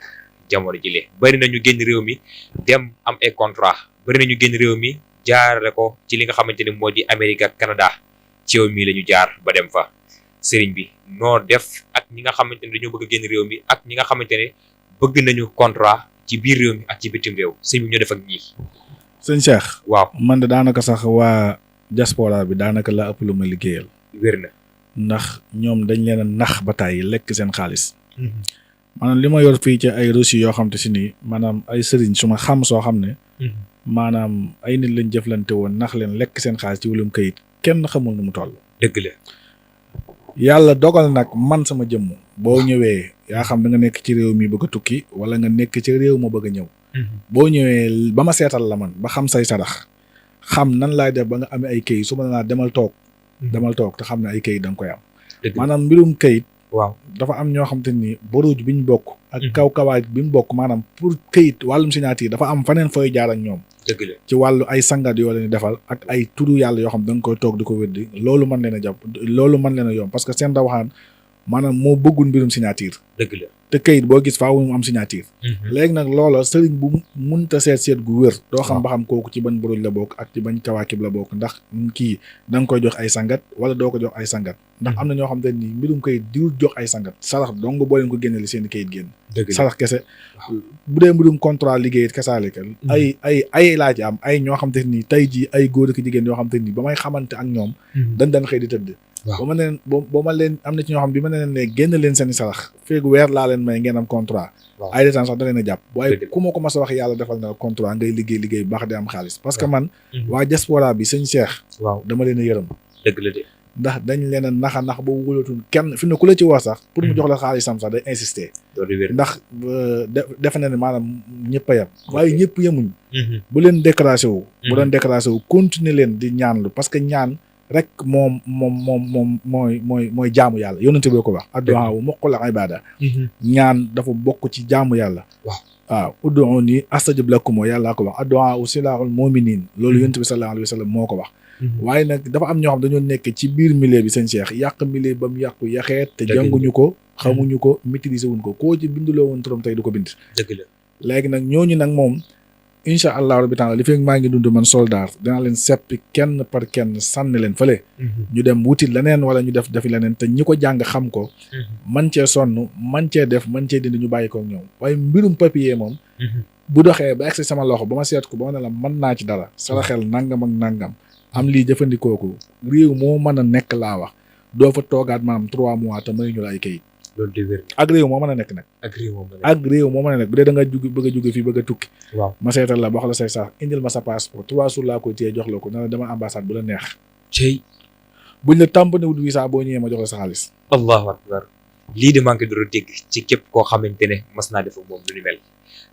jamono ji lee bari na ñu génn réew mi dem am ay contrat bari na ñu génn réew mi jaarale ko ci li nga xamante ne moo di Amérique ak Canada ci yow mii la ñu jaar ba dem fa sëriñ bi noo def ak ñi nga xamante ne dañoo bëgg a génn réew mi ak ñi nga xamante ne bëgg nañu contrat ci biir réew mi ak ci bitim réew sëñ bi ñoo def ak ñii. sëñ Cheikh. waaw man de daanaka sax waa diaspora bi daanaka la ëpp lu ma liggéeyal. wér na ndax ñoom dañ leen a nax ba tàyyi lekk seen xaalis. maanaam li ma yor fii ci ay reçu yoo xam te si nii maanaam ay sëriñ su ma xam soo xam ne. maanaam ay nit lañ jëflante woon nax leen lekk seen xaalis ci wàllum kayit kenn xamul nu mu toll. dëgg la. yàlla dogal nag man sama jëmm boo ñëwee yaa xam da nga nekk ci réew mi bëgg a tukki wala nga nekk ci réew ma bëgg a ñëw. boo ñëwee ba ma seetal la man ba xam say sarax xam nan laay def ba nga amee ay kayit su ma la demal toog. demal toog te xam ne ay kayit da nga koy am. maanaam mbirum kayit. waaw dafa am ñoo xam te ni boruuj bi ñu bokk. ak kaw-kawaay bi mu bokk maanaam pour kayit wàllum signature dafa am faneen fooy jaar ak ñoom. dëgg la ci wàllu ay sangat yoo leen di defal ak ay turu yàlla yoo xam da nga koy toog di ko wéddi loolu mën leen a jàpp loolu mën leen a yomb parce que seen rawaxaan maanaam moo bëggul mbirum signature. dëgg la te kayit boo gis faaw mu am signature. léegi nag loola sëriñ bu munta seet gu wér. doo xam ba xam kooku ci ban buruj la bokk ak ci bañ kawaakib la bokk ndax kii da nga koy jox ay sangat wala doo ko jox ay sangat. ndax am na ñoo xam te ni mbirum kayit diwul jox ay sangat sarax dong boo leen ko génneel seen i kayit génn. sarax kese bu dee mbirum contrat liggéey kasaale ka ay laa ci am ay ñoo xam te ni tey jii ay góor ak jigéen yoo xam te ni ba may xamante ak ñoom. dañ xëy di tëdd. ba ma leen am na ci ñoo xam bi ma leen ne génn leen seen i sarax feegu weer laa leen may ngeen am contrat. ay détaan sax da leen a jàpp waaye ku ma ko mas a wax yàlla defal na contrat ngay liggéey bu baax di am xaalis parce que man waa diaspora bi sëñ Cheikh dama leen a yërëm dëgg la de ndax dañ leen a naxa nax ba wulatul kenn fi ne ku la ci wax sax pour mu jox la xaalisam sax day insister ndax defe na ne maanaam ñëpp a yem waaye ñëpp yemuñ bu leen déclassé wu bu doon déclassé wu continuer leen di ñaanlu parce que ñaan rek moom mooy jaamu yàlla yonente bi ko wax addu'a wu muqul ibada ñaan dafa bokk ci jaamu yàlla waaw ud'uuni astajib lakum yàllaa ko wax addu'a u silahul mu'minin loolu yonente bi sallallahu alayhi wa sallam moo ko wax waaye nag dafa am ñoo xam dañoo nekk ci biir milieu bi seen Cheikh yàq milieu ba mu yàqu yaxeet te jànguñu ko xamuñu ko maîtriser wuñ ko koo ci binduloo woon turam tey du ko bind dëgg la léegi nag ñooñu nag moom incha allah rabbi taala li fekk maa ngi dund man soldat dinaa leen seppi kenn par kenn sànni leen fële ñu dem wuti leneen wala ñu defi leneen te ñi ko jàng xam ko man cee sonn man cee def man cee dindi ñu bàyyi ko ñoom waaye mbirum papier moom bu doxee ba egsi sama loxo ba ma seet ko ba ma ne la mën naa ci dara sara xel nangam ak nangam am lii jëfandikoo ko réew moo mën a nekk laa wax doo fa toogaat maanaam 3 mois te mayuñu la ay kayit. loolu de wér. ak réew moo mën a nekk nag. ak réew moom la ak réew moo mën a nekk bu dee da nga bëgg a jóge fii bëgg a tukki. waaw ma seetal la ba wax la say sax indil ma sa passeport 3 jours laa koy téye jox la ko ne la dama ambassade bu la neex. cey buñ la tàmbane wut visa boo ñëwee ma jox la sa xaalis. allahu akbar lii de manqué doro dégg ci képp koo xamante ne mas naa def ak moom lu ni mel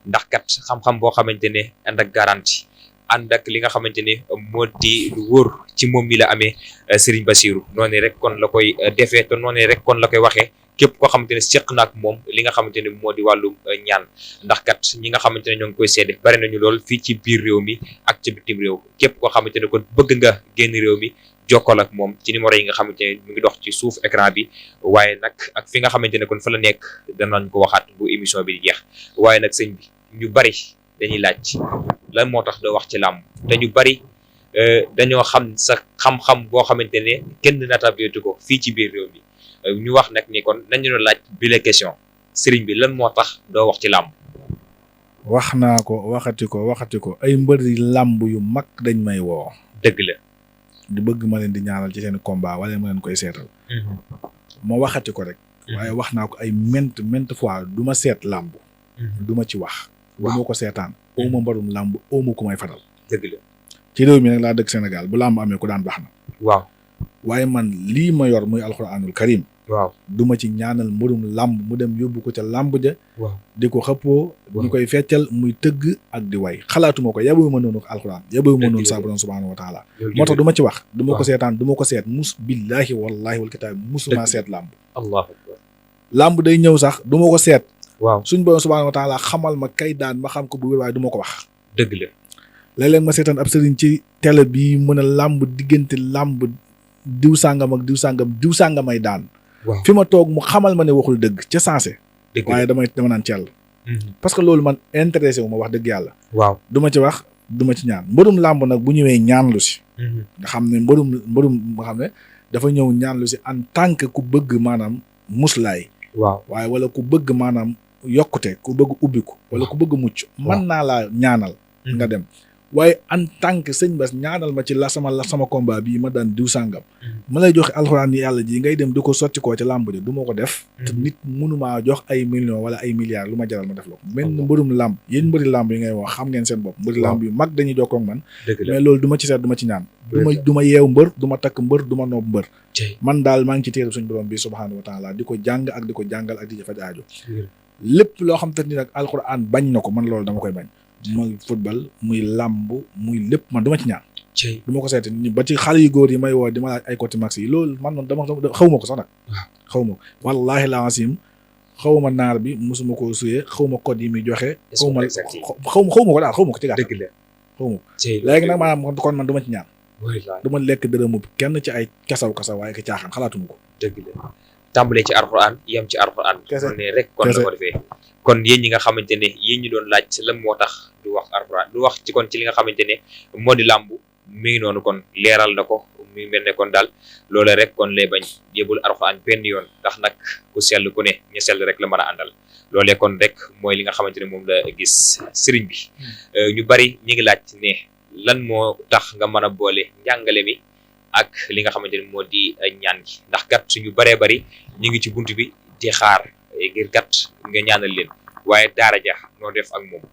ndax kat xam-xam boo xamante ne ànd ak garantie ànd ak li nga xamante ne moo di lu wóor ci moom mi la amee Serigne Bassirou noonu rek kon la koy defee te noonu rek kon la koy waxee képp koo xamante ne seq na ak moom li nga xamante ne moo di wàllu ñaan ndax kat ñi nga xamante ne ñoo ngi koy seede bari nañu lool fii ci biir réew mi ak ci bitim réew képp koo xamante ne kon bëgg nga génn réew mi jokkal ak moom ci numéro yi nga xamante ne mu ngi dox ci suuf écran bi waaye nag ak fi nga xamante ne kon fa la nekk danañ ko waxaat bu émission bi di jeex waaye nag sëñ bi ñu bari dañuy laaj lan moo tax doo wax ci làmb te ñu bari dañoo xam sa xam-xam boo xamante ne kenn nattableetu ko fii ci biir réew mi ñu wax nag ni kon nañu laaj bi la question sëriñ bi lan moo tax doo wax ci làmb. wax naa ko waxati ko ay mbëri làmb yu mag dañ may woo. dëgg la. di bëgg ma leen di ñaanal ci seen combat wala ma leen koy seetal. ma waxati ko rek. waaye wax naa ko ay maintes fois du ma seet làmb. du ma ci wax. du ma ko seetaan. oo ma mbarum làmb oo ma ko may faral. dëgg la. ci réew mi nag laa dëkk Sénégal bu làmb amee ko daan baax na. waaw. waaye man lii ma yor muy alxuraanul karim. waaw du ma ci ñaanal mbarum làmb mu dem yóbbu ko ca làmb ja. waaw di ko xëppoo. ñu koy feccal muy tëgg ak di way xalaatuma ko yabu ma noonu alxuraan yabu ma noonu saa borom subhaanahu wa taala moo tax du ma ci wax du ma ko seetaan du ma ko seet billaahi wallaahi wal kitaab musuma seet làmb. allahu akbar. làmb day ñëw sax du ma ko seet. waaw suñ borom subhaanahu wa taala xamal ma kay daan ma xam ko bu wér waaye du ma ko wax. dëgg la. léeg-léeg ma seetaan ab sëriñ ci télé bi mën a làmb diggante làmb diw sàngam ak diw sàngamay daan. waaw fi ma toog mu xamal ma ne waxul dëgg ca sensé. dëgg waaye dama naan cell. parce que loolu man intéressé wu ma wax dëgg yàlla. waaw du ma ci wax du ma ci ñaan mbërum làmb nag bu ñëwee ñaan lu si. nga xam ne mbërum nga xam ne dafa ñëw ñaan lu si en tant que ku bëgg maanaam muslaay. waaw waaye wala ku bëgg maanaam yokkute ku bëgg ubbiku wala ku bëgg mucc. mën naa laa ñaanal. nga dem waaye en tant que sëñ Bass ñaanal ma ci la sama combat bii ma daan diw sàngam. ma lay joxe alxuraan yi yàlla ji ngay dem di ko sotti koo ci làmb ji du ma ko def. te nit mënumaa jox ay millions wala ay milliards lu ma jaral ma def la ko. benn mbërum làmb yéen mbëri làmb yi ngay wax xam ngeen seen bopp. mbëri làmb yu mag dañuy jokkoo ak man. mais loolu du ma ci seet du ma ci ñaan. du ma yeew mbër du ma takk mbër du ma noob mbër. man daal maa ngi ci téere suñu borom bi subhaanahu wa taala di ko jàng ak di ko jàngal ak di faj aajo. lépp loo xam te ni nag alxuraan bañ na ko man loolu dama koy bañ. muy football muy làmb muy lépp man du ma ci ñaan. du ma ko seeti ba ci xale yu góor yi may woo di ma laaj ay côté max yi loolu man noonu dama xaw ma ko sax nag. xaw ma ko wallaahi laa asim xaw ma naar bi mosuma koo suyee xaw ma code yi muy joxe. xaw ma ko daal xaw ma ko ci gàttal. dëgg la xaw ma ko léegi nag maanaam kon man du ma ci ñaan. du ma lekk dërëmu kenn ci ay kasaw waaye ki caaxaan xalaatuma ko. dëgg la tàmbalee ci alxuraan yem ci alxuraan. kese ne rek kon la ko defee. kon yéen ñi nga xamante ne yéen ñu doon laaj lan moo tax du wax alxuraan du wax ci kon ci li nga xamante ne moo di làmb mi ngi noonu kon leeral na ko mi mel ne kon daal loolee rek kon lay bañ yëbul alxuraan benn yoon ndax nag ku sell ku ne ñu sell rek la mën a àndal loolee kon rek mooy li nga xamante ne moom la gis sëriñ bi ñu bari ñi ngi laaj ne lan moo tax nga mën a boole njàngale mi ak li nga xamante ne moo di ñaan gi ndax kat suñu baree bari ñu ngi ci bunt bi di xaar ngir kat nga ñaanal leen waaye daara ja noo def ak moom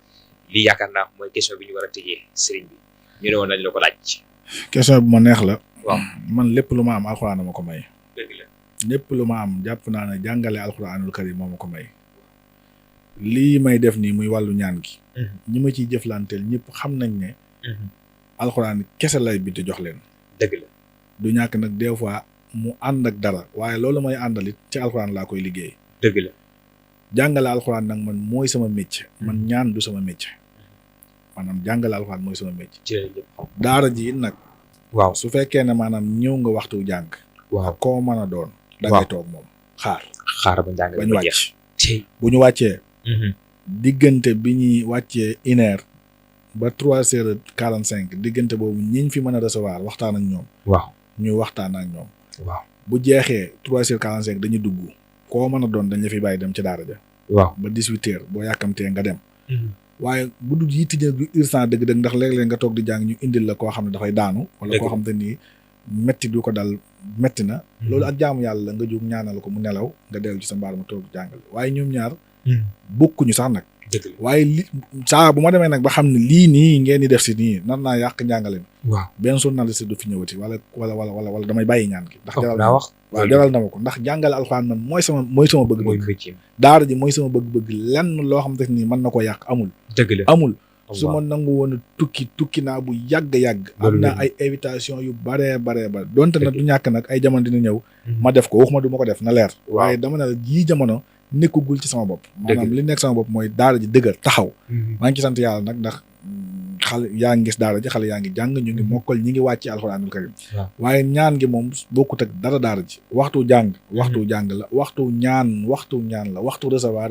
lii yaakaar naa mooy question bi ñu war a tëjee sëriñ bi ñu ne woon nañ la ko laaj. question bu ma neex la. waaw man lépp lu ma am alxuraan ma ko may. dëgg la lépp lu ma am jàpp naa ne jàngale alxuraanul karim moo ma ko may. lii may def nii muy wàllu ñaan gi. ñi ma ciy jëflanteel ñëpp xam nañ ne. alxuraan kese lay bind jox leen. dëgg la du ñàkk nag des fois mu ànd ak dara waaye loolu may àndalit ci alxuraan laa koy liggéey. dëgg la jàngale alxuraan nag man mooy sama métier. man ñaan du sama métier. maanaam jàngale alxuraan mooy sama métier. jërëjëf daara ji nag. waaw su fekkee ne maanaam ñëw nga waxtu jàng. waaw koo mën a doon. da ngay toog moom xaar ba njàng ba ñu wàcc. ci bu ñu wàccee. diggante bi ñuy wàccee 1h ba 3h45 diggante boobu ñiñ fi mën a recevoir waxtaan ak ñoom. waaw ñu waxtaan ak ñoom. waaw bu jeexee 3h45 dañuy dugg. koo mën a doon dañ la fi bàyyi dem ci daara ja. waaw ba 18h boo yàkkamtee nga dem. waaye bu dul yitti du urgent dëgg-dëgg ndax léeg-léeg nga toog di jàng ñu indil la koo xam ne dafay daanu. wala koo xam te ni metti du ko dal metti na loolu ak jaamu yàlla nga jóg ñaanal ko mu nelaw nga dellu ci sa mbaar ma toog jàngale waaye ñoom ñaar bokkuñu sax nag waaye li saa bu ma demee nag ba xam ne lii nii ngeen di def si nii nan naa yàq njàngale mi waaw benn journaliste du fi ñëwati wala damay bàyyi ñaan gi ndax waaw jaral na ma ko ndax jàngale alxuraan man mooy sama bëgg-bëgg daara ji mooy sama bëgg-bëgg lenn loo xam te ni mën na ko yàq amul amul su ma nangu woon tukki naa bu yàgg am na ay invitation yu bare donte nag du ñàkk nag ay jamono dina ñëw ma def ko waxuma du ma ko def na leer waaye dama ne la yii jamono nekkugul ci sama bopp maanaam li nekk sama bopp mooy daara ji dëgër taxaw maa ngi ci sant yàlla nag ndax xale yaa ngi gis daara ji xale yaa ngi jàng ñu ngi mokkal ñi ngi wàcc alxuraanul karim waaye ñaan gi moom bokkut ak dara daara ji waxtu jàng la waxtu ñaan la waxtu recevoir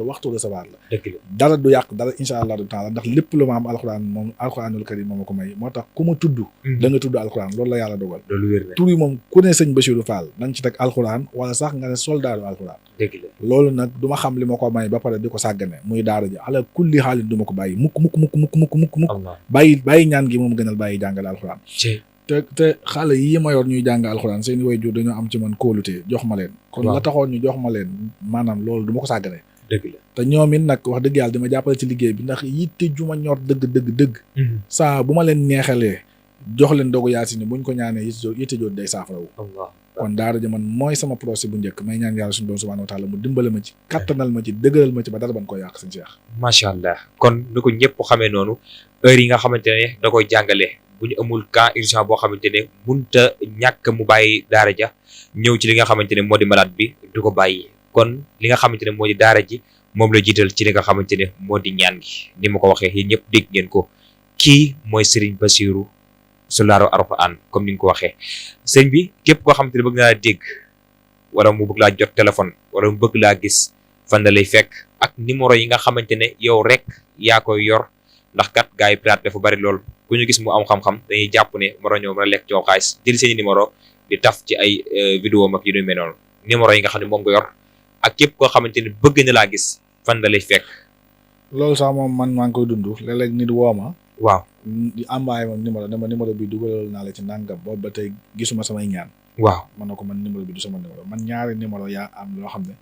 la dara du yàq dara insha allah taala ndax lépp lu ma am alxuraan moom alxuraanul karim moom ko may moo tax ku ma tudd da nga tudd alxuraan loolu la yàlla dogal tur yi moom ku ne sëñ Bassirou Fall nañ ci teg alxuraan wala sax nga ne soldaaru alxuraan loolu nag du ma xam li ma ko may ba pare di ko sàggane muy daara ji ala kulli xaalin du ma ko bàyyi mukk bàyyi ñaan gi moom gënal bàyyi jàngale alxuraan te xale yi ma yor ñuy jàng alxuraan seeni waajur dañoo am ci man kóolute jox ma leen kon la taxoon ñu jox ma leen maanaam loolu du ma ko sàggane te ñoom it nag wax dëgg yàlla dima jàppale ci liggéey bi ndax yitte ju ma ñor dëgg saa bu ma leen neexalee jox leen dogu Yaasin buñ ko ñaanee yitte joot day saafarawu kon daara ji man mooy sama projet bu njëkk may ñaan yàlla suñu doom subhanahu wa taala mu dimbale ma ci kattanal ma ci dëgëral ma ci ba dara ban koy yàq sëñ Cheikh macha allah kon ni ko ñëpp xamee noonu heure yi nga xamante ne da koy jàngale bu ñu amul cas urgent boo xamante ne munta ñàkk mu bàyyi daara ja ñëw ci li nga xamante ne moo di malade bi du ko bàyyi kon li nga xamante ne moo di daara ji moom la jiital ci li nga xamante ne moo di ñaan gi ni ma ko waxee yéen ñëpp dégg ngeen ko kii mooy Serigne Bassirou soldaaru alxuraan comme ni nga ko waxee sëñ bi képp koo xamante ne bëgg naa dégg wala mu bëgg laa jot téléphone wala mu bëgg laa gis fan la lay fekk ak numéro yi nga xamante ne yow rek yaa koy yor ndax kat gars yi pirate dafa bari lool ku ñu gis mu am xam-xam dañuy jàpp ne moro ñëw mën a lekk coow xaalis jël seeni numéro di taf ci ay vidéo mag yu ñu mel noonu numéro yi nga xam ne moom nga yor ak képp koo xamante ne bëgg na laa gis fan la lay fekk. loolu sax moom man maa ngi koy dund léeg-léeg nit woo ma waaw di envoyé ma numéro bi dugalal naa la ci nangam boobu ba tey gisuma samay ñaan waaw man na ko man numéro bi du sama numéro man ñaari numéro yaa am loo xam ne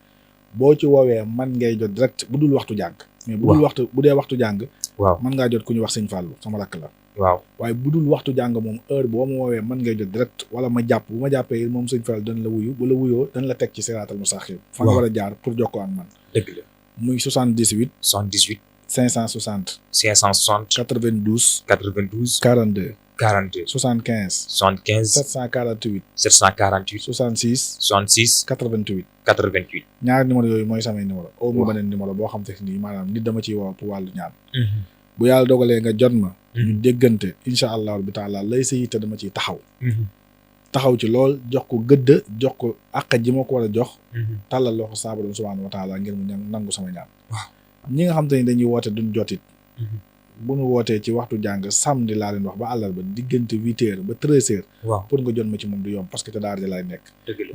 boo ci woowee man ngay jot direct bu dul waxtu jàng mais bu dee waxtu jàng waaw man ngaa jot ku ñu wax sëñ Fallou sama rakk la waaw waaye bu dul waxtu jàng moom heure boo ma woowee man ngay jot direct wala ma jàpp bu ma jàppee moom sëñ Fallou dañ la wuyu bu la wuyoo dañ la teg ci siraatal mustaqim fa nga war a jaar pour jokkoo ak man dëgg la muy 78 560 92 42 42 42 75 748 66 88 ñaari numéro yooyu mooy samay numéro au mu beneen numéro boo xam te nii maanaam nit dama ciy woo pour wàllu ñaan bu yàlla dogalee nga jot ma ñu déggante incha allah bi taala lay sa yitte dama ciy taxaw ci lool jox ko gëdd jox ko àq ji ma ko war a jox tàllal loo ko saa borom subhanahu wa taala ngir mu nangu sama ñaan ñi nga xam te ni dañuy woote duñ jotit bu ñu wootee ci waxtu jàng samedi laa leen wax ba àllarba diggante 8h ba 13h pour nga jot ma ci moom du yomb parce que te daara ja laay nekk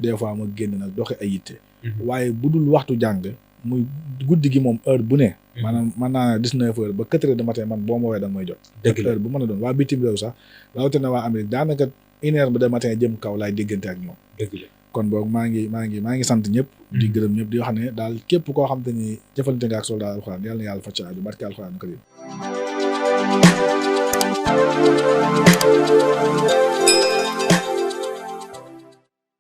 des fois ma génn nag doxi ay yitte waaye bu dul waxtu jàng muy guddi gi moom heure bu ne maanaam mën naa 19h ba 4h du matin man boo ma woowee da nga may jot heure bu mën a doon waa bitim réew sax rawatina waa Amérique daanaka 1h ba du matin jëm kaw laay diggante ak ñoom kon boog maa ngi sant ñëpp di gërëm ñëpp di wax ne daal képp koo xam te ni jëfalante nga ak soldat alxuraan yàlla na yàlla faj sa aju barke alxuraan karim